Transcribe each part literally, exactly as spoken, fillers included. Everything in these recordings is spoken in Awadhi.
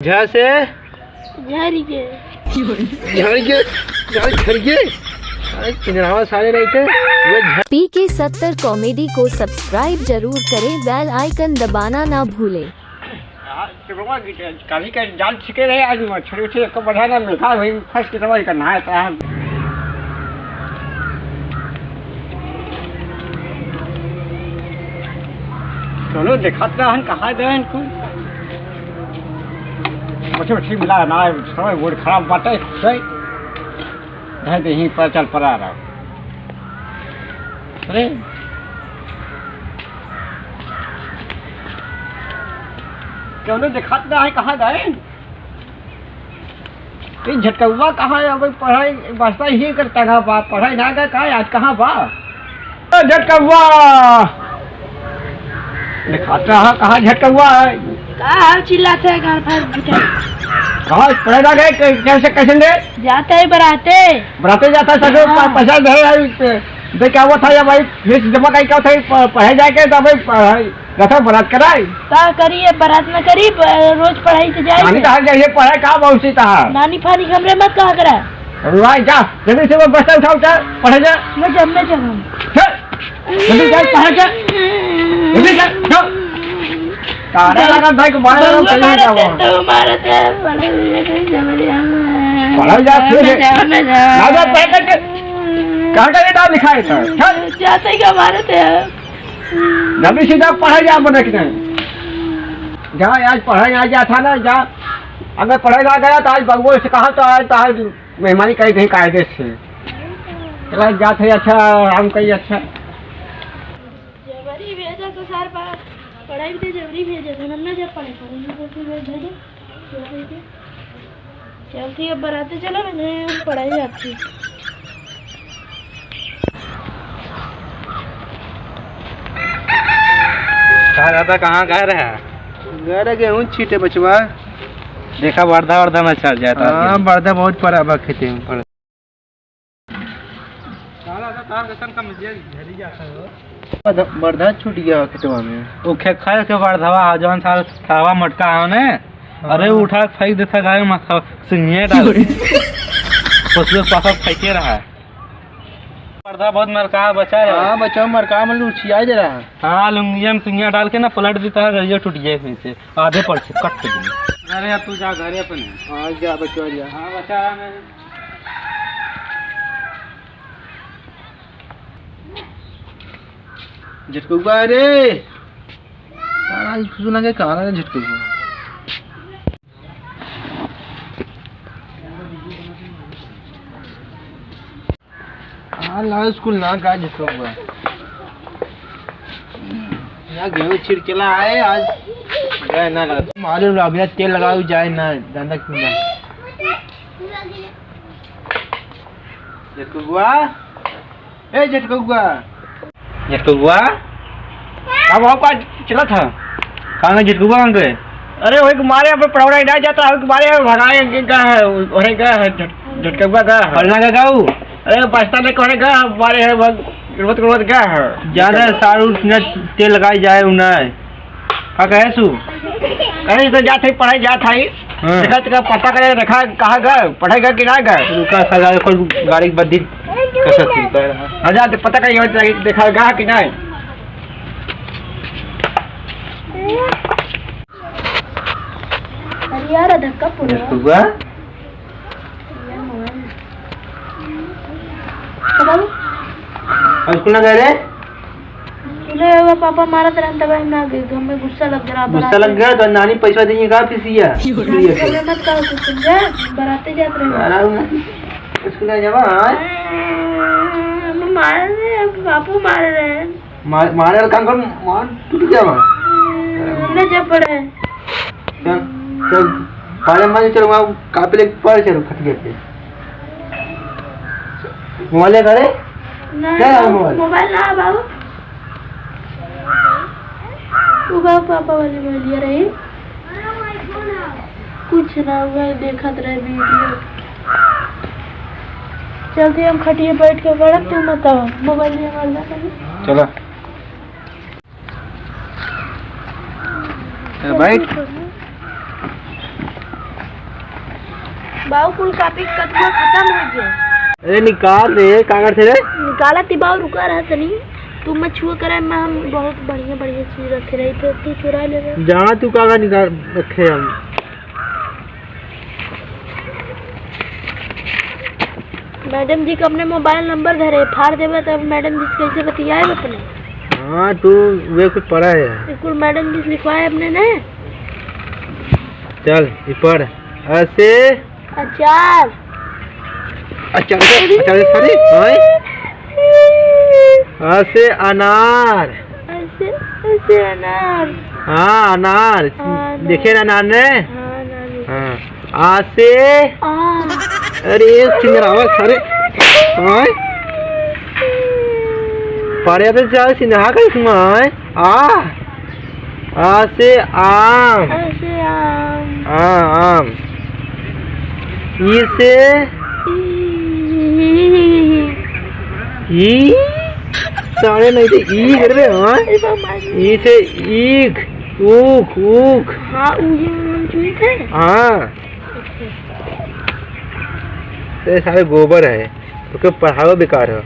यहाँ से झर के। झर के, झर, झर के। अरे, पिंजरावा साले नहीं थे, वो झर- पी के सत्तर comedy को subscribe जरूर करें, bell icon दबाना ना भूलें। हाँ, चुकवा की तो कभी का जाल छिके रहे, आज मछली उछली एको बढ़ा ना मिलता, वही फंस के दवाई करना है, तो हम दोनों दिखात रहन, कहाँ गए इनको? मछली उछली मिला ना, समय मूड खराब बाटे, सही। धर दे, यहीं पर चल पड़ा रहा। अरे, क्यों नहीं दिखात ना है, कहाँ गए? ई झटकउआ कहाँ है? अबे पढ़ाई बस्ता ही कर टंगा बा, पढ़ाई ना गए का, आज कहाँ बा? ओ झटकउआ! दिखात रहा, कहाँ झटकउआ है? का हाल चिल्लात है, गाँड़ फाड़ बुझाई? कहाँ पढ़े ना गए, कै-, कैसे, कैसे रे? जात है बराते। बराते जात है, ससुर, हाँ। प-, पैसा दे, आई, दे क्या हुआ था या भाई, फीस जमा करी क्या था, प-, पढ़े जाके, तो भाई, पढ़ाई, रखा बरात कराई। का करी, ये बरात न करी, ब-, रोज पढ़ाई से जाए नानी से। कहाँ जाइए, पढ़े का बाबूसी कहाँ? नानी फानी हमरे मत कहा करा। अरे भाई, जा, जल्दी से वो बस्ता उठा, उठा, पढ़े जा। मैं जब, मैं जब हम। चल। जल्दी चल, पढ़े जा। जल्दी चल, चल। तारा लगा भाई को मारे, बउआ चल मारे जाओ। थे, तो मारे थे, पढ़े हुए थे, जबरिया में। पढ़े जा, मैं फिर। जाओ, मैं जाओ। ना जा, पढ़े करके। कहाँ का ये नाम लिखा है इधर? चल। जाते क्या मारे थे? जल्दी सीधा पढ़े जा, बोले कि नहीं? जा, आज पढ़े ना जा था ना, जा। अगर पढ़े ना गया, तो आज बउआ से कहा, तो आज, तो आज मेहमानी करी नहीं कायदे से। चला, जात है, अच्छा, हम कही, अच्छा। जबरी भेजा तो सार पा-, पढ़ाई भी तो जबरी भेजा था, हम ना जब पढ़े, पढ़े नहीं तो फिर भेजा। चल ठीक है, बराते चलो, मैं पढ़ाई जाती। कहाँ दादा, कहाँ गए रहे? गए रहे गेहूँ छीटे बचवा। देखा, वर्धा, वर्धा में चल जाता है। हाँ, वर्धा बहुत परा बा खेते में। साला तो तार कसम का मुझे झरी जाता है वो। बर्धा, बर्धा छूट गया खेतवा में। वो खे-, खाए के बर्धवा, जौन साल सावा मटका है ने, हाँ। अरे उठा के फेंक देता गाय में, खा-, सिंगिया डाल के। उसमें पापा फेंके रहा है। बर्धा बहुत मरका बचा रहा है। हाँ, बचा मरका में लुचिया दे रहा है। हाँ, लुंगिया में सिंगिया डाल के ना पलट देता है, गड़िया टूट गया फिर से, आधे पर से कट के। अरे अब तू जा घरे अपने। हाँ, जा बचवा जा। हाँ, बचा रहा मैं। झटकउआ रे। साला ई सुना के कहाँ लगे झटकउआ? हाँ, लाल स्कूल ना का झटकउआ। यहाँ गेहूँ छिड़केला आए आज। गए ना लगा। मालूम ला, अभी तेल लगाओ जाए ना, ज्यादा क्यों ना। झटकउआ, ए झटकउआ। झटकउआ? अब आओ का चला था? कहाँ गए झटकउआ, कहाँ गए? अरे वही मारे, अब पड़ौड़ा इधर जाता है, मारे भगाए के का है, वही का है, झट-, झटकउआ का है। पढ़ना का गाऊ? अरे बस्ता लेके वही का मारे है, वो रोत रोत का है। ज्यादा सारू ने तेल लगाई जाए उन्हें। का कहे सु? कहे तो जात है, पढ़े जात है। हाँ। देखा तो पता करे, देखा कहाँ गए, पढ़े गए कि ना गए? रुका, सजा, कोई गाड़ी की बद्दी कसर थी, पैर, हाँ। हाँ, जा, तो पता करे, देखा गया कि नहीं? अरे यार, धक्का पूरा। झटकउआ? तो बाबू? और स्कूल ना गए रे? स्कूले वो पापा मारत रहन, तब हम ना गए, घर में गुस्सा लग गया, गुस्सा लग गया, तो नानी पैसा देंगे का फीसिया? नानी को मत कहो कुछ, समझा? बराते जात रहे। आराम है। स्कूल ना जावा, हाँ? हम मारे रहे, पापू मारे रहे। मार, मारे वाला काम कर, मार टूट गया वहाँ। हमने जब पढ़े। चल, चल, पढ़े मत, चल, वहाँ कापी लेके पढ़, चल, खटिया पे। मोबाइल है घरे? ना, क्या है मोबाइल? मोबाइल ना है, बाबू। तू बाबू पापा वाली मोबाइल रही। कुछ ना हुआ, देखत रहे वीडियो। चलते हम खटिए बैठ के पढ़ब, तू मत आवा, मोबाइल में मार ला कहीं। चलो। ए, बैठ। बाबू, कुल कॉपी कतुआ खतम होइ गया। अरे निकाल रे, कागज से रे। निकाला ती बाबू, रुका रहा तनी। तू मत छुआ करे, मैं हम बहुत बढ़िया बढ़िया चीज रखे रही थे, तू चुरा ले रहे। जहाँ तू कागज निकाल रखे हम। मैडम जी का अपने मोबाइल नंबर धरे, फाड़ देबे तब मैडम जी से कैसे बतियाए अपने? हाँ, तू वे कुछ पढ़ा है। बिल्कुल, मैडम जी से लिखवाए अपने ने। चल, ई पढ़। अ से अचार। अचार से, अचार से, sorry, हाँ? अ से अनार। अ से, अ से अनार। हाँ, अनार। हाँ, अनार। देखे ना अनार ने? हाँ, अनार। हाँ। आ से? आ। अरे, सिंगरावा सारे। हाँ? पढ़े तो चाहे सिंगरा का इसमें, हाँ? आ। आ से आम। आ से आम। हाँ, आम। ई से? ई। ई? सारे नहीं थे, ई करबे, हाँ? ई बाबा। ई से ईख, ऊख, ऊख। हाँ, ऊ ये हम चुई थे। हाँ। ये सारे गोबर है। तोके पढ़ावा बेकार हो।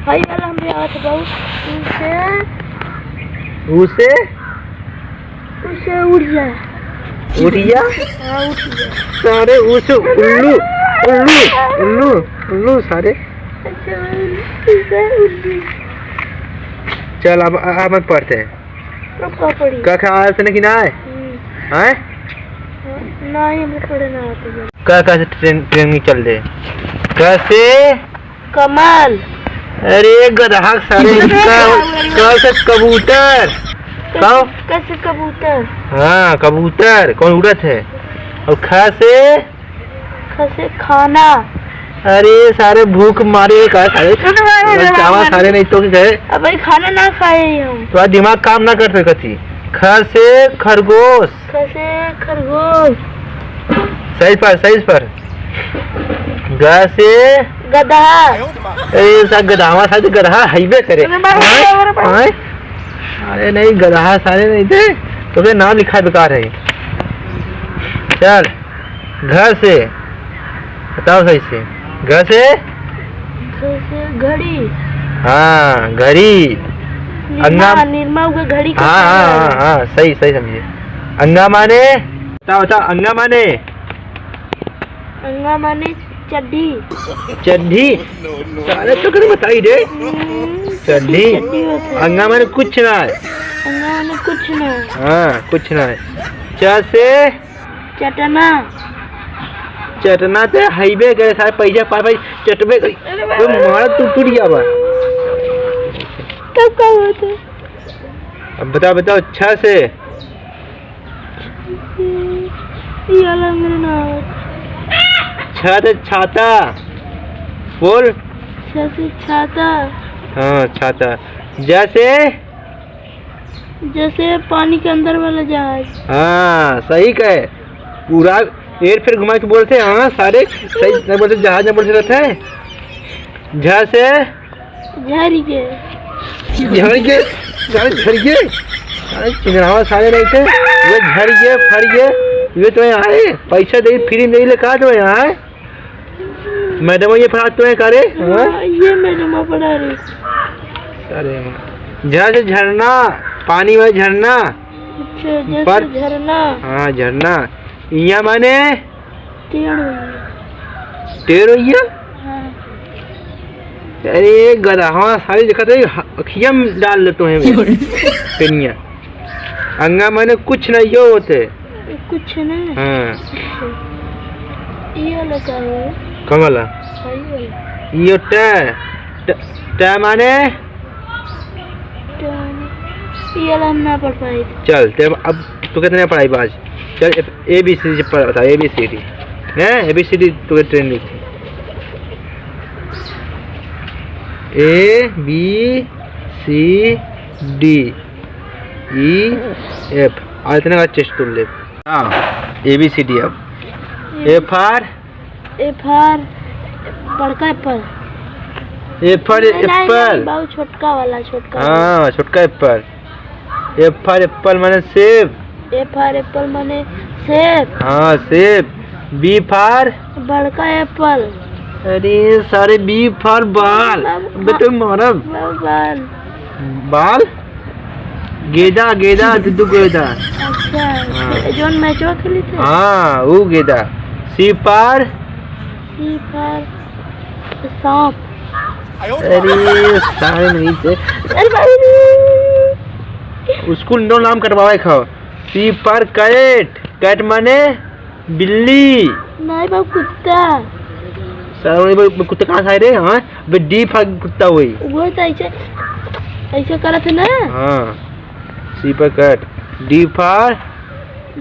हई वाला हमरे आवत बा, उ से, उ से? उ से उड़ जा। उड़िया? हाँ, उड़ जा। सारे उ से उल्लू, उल्लू, उल्लू, उल्लू सारे। अच्छा, उ से उड़ जा। चल, अब, अब पढ़ते हैं। अब का पढ़ी? क ख आया से नहीं ना है? हम्म। हैं? हाँ, नहीं, हमरे पढ़े ना आते हैं। क ख से ट्रेन, ट्रेन में चल दे। क से? कमल। अरे गदहा सारे, क, क से कबूतर। क? क से कबूतर। हाँ, कबूतर, कौन उड़त है? और ख से? ख से खाना। अरे सारे भूख मारे का सारे। अरे, अरे, अरे, ललचावा अरे। सारे नहीं तो के गए। अब भाई खाना ना खाए हम। तो आज दिमाग काम ना कर सकती। ख से खरगोश। ख से खरगोश। सही पर, सही पर। ग से गधा। अरे सा गधावा सा तो गधा हईबे करे। अरे बाप रे, हाँ? अरे बाप रे। हाँ? अरे नहीं, गधा सारे नहीं थे। तो फिर नाम लिखा बेकार है। चल। घ से, बताओ सही से। घ से? घ से घड़ी। हाँ, घड़ी। निरमा, अंगा- निरमा उगे घड़ी के हाँ, हाँ, खाए हाँ, वाला। हाँ, सही, सही समझे। अंगा माने? बताओ, बताओ, अंगा माने? अंगा माने चड्ढी। चड्ढी? साले तो कहीं बताई दे। हम्म, चड्ढी? चड्ढी होता है। अंगा माने कुछ ना है। अंगा माने कुछ ना है। हाँ, कुछ ना है। च से? चटना। चटना ते हईबे करे, सारे पैसा पाए भाई चटबे करी। अरे बाप रे। मारा तू टूट गया बा। तब का होता? अब बताओ, बताओ, छ से। ये वाला मेरे ना आवत। छ से छाता। बोल। छ से छाता। हाँ, छाता। ज से? जैसे पानी के अंदर वाला जहाज। हाँ, सही कहे। पूरा एयर फिर घुमा के बोलते हैं, हाँ, सारे सही नहीं बोलते, जहाज नहीं बोलते रहते हैं। झ से? झर के। झर के, सारे झर के। अरे, चिंगरावा सारे नहीं थे। ये झर के, फर के, ये तो यहाँ आए, पैसा दे, फ्री में ले, कहा तो यहाँ आए। मैडम, ये पढ़ा तुम्हें का रे? हाँ? हाँ, ये मैडम पढ़ा रही। अरे वाह। झ से झरना, पानी में झरना। अच्छा, जैसे पर झरना। हाँ, झरना। इया माने? टेढ़ होइया। टेढ़ होइया? हाँ। अरे गधा, हाँ, सारी देखत है, ह-, अखिया में डाल लेते हैं बे। पेनिया। अंगा माने कुछ नहीं, यो होते। कुछ नहीं? हाँ। अच्छा। ये वाला का है? कौन वाला? हाँ, ये वाला। यो ट, ट, ट माने? ट माने? ये वाला हम ना पढ़ पाए। चल, ते अब, अब तू कितने पढ़ाई बा आज? चल, ए बी सी डी पढ़, बता, ए बी सी डी। हैं? ए बी सी डी तू ट्रेन लिख। A B C D. E F. आज इतने का चेस्ट तुल ले। हाँ, ए बी सी डी अब। ए for? ए for बड़का एप्पल। ए for नहीं, नहीं, एप्पल। नहीं, बहुत छोटका वाला, छोटका वाला। हाँ, छोटका एप्पल। ए for एप्पल माने सेब। ए for एप्पल माने सेब। हाँ, सेब। B for? बड़का apple। अरे सारे, B for ball। बाबू, बे, तो मारब। बा-, ball। Ball? गेदा, गेदा, दुदु गेदा। अच्छा, हाँ। जौन मैचवा खेली थे? हाँ, ऊ गेदा। C for? C for सांप। अरे, सारे नहीं थे। अरे बाबू रे। स्कूल नो नाम कटवावे खाओ। C for cat। Cat माने बिल्ली। नहीं बाबू, कुत्ता। सारे नहीं बाबू, कुत्ता कहाँ से आए रे? हाँ, बे D for कुत्ता वही। वो तो ऐसे, ऐसे करत है ना। हाँ, C for cat। D for?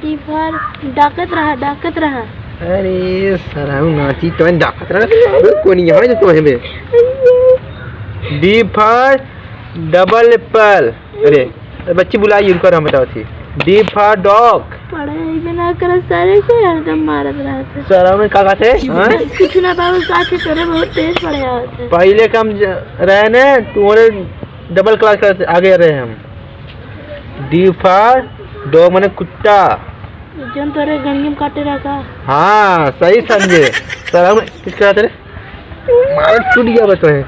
D for डाकत रहा, डाकत रहा। अरे, सारा हूँ नाची, तो डाकत रहा। कोनी यहाँ जो तो है बे। D for double apple। अरे, बच्ची बुलाई, उनका नाम बताओ थी। D for dog। पढ़ाई भी ना करत सारे को, हरदम मारत रहत है। सारा में का कहते हैं? हाँ? कुछ ना बाबू, का थे, तोरे बहुत तेज पढ़े आवत है। पहले कम ज-, रहे ने, तुम्हारे double class करते, आगे रहे हम। D for dog माने कुत्ता। जौन तोरे गंजी में काटे रहा का? हाँ, सही समझे। सारा में कुछ कहते रे? मार टूट गया बस में।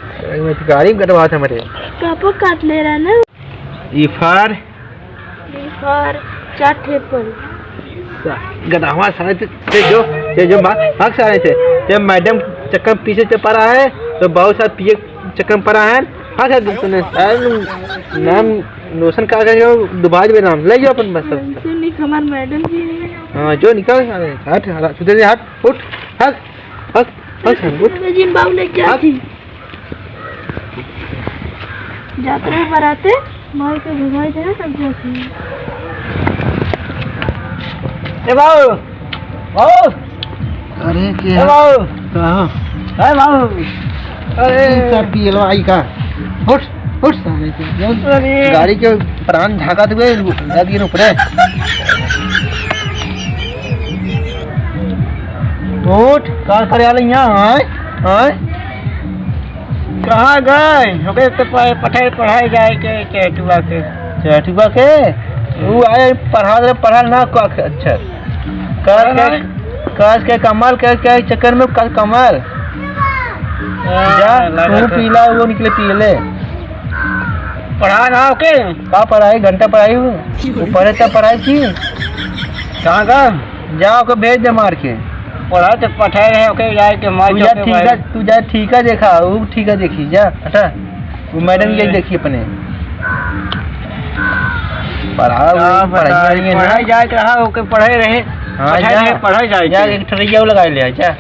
गाड़ी में कटवा था मेरे। कापो काट ले रहा ना। E for? E for चार ठे apple। सा-, गदहवा सारे थे, थे जो, थे जो, भाग, भाग सारे थे। जब मैडम चक्कर पीछे से पड़ा है, तो बहुत सारा पिए चक्कर में पड़ा है। भाग सारे तूने, सारे नाम नोशन का करेगा, दुबाज में नाम, ले जाओ अपन बस। ऐसे नहीं, हमार मैडम जी है। हाँ, जो निकल सारे, हट, हट, सुधर जा, हट, उठ, हट। हक, हक, हक, उठ। जिन बाबू लेके हक। आती। जात रहे बराते, मार के भगाई दे, तब जाती। ए बाबू, बाबू। अरे, के ए है? बाबू। कहाँ? ए बाबू। अरे। ई सब पियलवा आई का? उठ, उठ साले के। अरे। गाड़ी के प्राण झाँकत हुए, लगा दिए ऊपरे। उठ, का करे आले यहाँ, आय? आय? कहाँ गए? ओके तो प-, पढ़ाई, पढ़ाई जाए के, चेटुआ के। चेटुआ के? ऊ आए पढ़ा दे, पढ़ा ना को, अच्छा। कस के, कस के कमल के, के चक्कर में कस कमल। हाँ, जा, लगा तू तो। पीला, वो निकले पीले। पढ़ा ना ओके। का पढ़ाई? घंटा पढ़ाई हो? वो पढ़े तब पढ़ाई की? कहाँ का? जा, ओके भेज दे मार के। पढ़ा तो पढ़े रहे, ओके जाए के मार तू जा चौके ठीक मारे। है, तू जा ठीक है देखा, वो ठीक है देखी, जा, हटा। वो मैडम ये हम्म। देखी अपने। पढ़ा, हाँ, वो पढ़ाई बताइए, नहीं है ना। पढ़ाई जाए के रहा, ओके पढ़े रहे। हाँ, पढ़ाई जा। रहे, पढ़ाई जाए जा, के। एक ठरिया लगा ले, जा।